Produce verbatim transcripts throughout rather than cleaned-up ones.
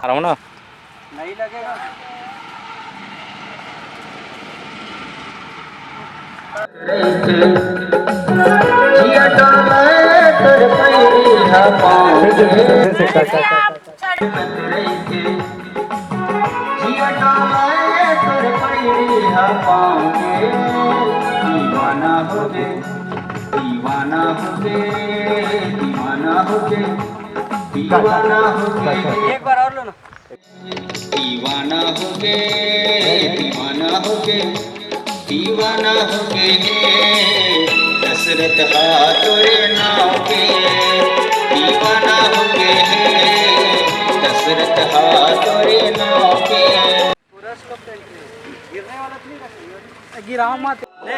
आ रहा हूँ ना। नहीं लगेगा। एक बार और लो ना। दीवाना हो गे, दीवाना हो गे, दीवाना हो गे हे। दशरथ हा तोरे नाव के, दीवाना हो गे हे। दशरथ हा तोरे नाव के। पूरा slope entry है। गिरने वाला तो नहीं रखेंगे। गिराओ मत। ले।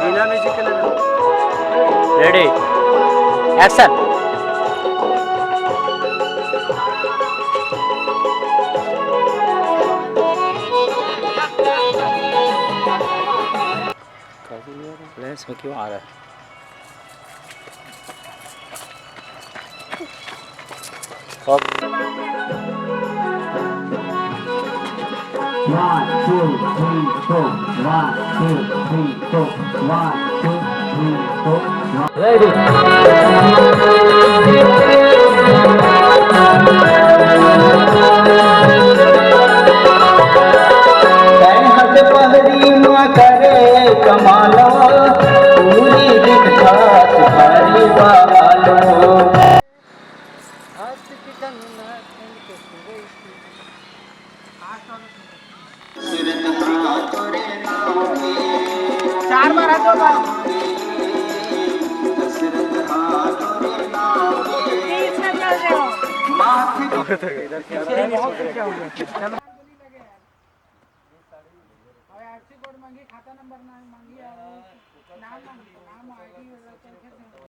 बिना music के ले लो। Ready, action। Lens में क्यों आ रहा है? One, two, three, four. One, two, three, four. One, two, three, four. One. Ready. तैं हट पहरी मा करे कमाल, पूरी दिखत भारी बालो। चार बार हाथ, दो बार। और आईएफएससी कोड मांगी, खाता नंबर ना मांगी, और नाम मांगी, नाम, आईडी वगैरह, चल, खेल।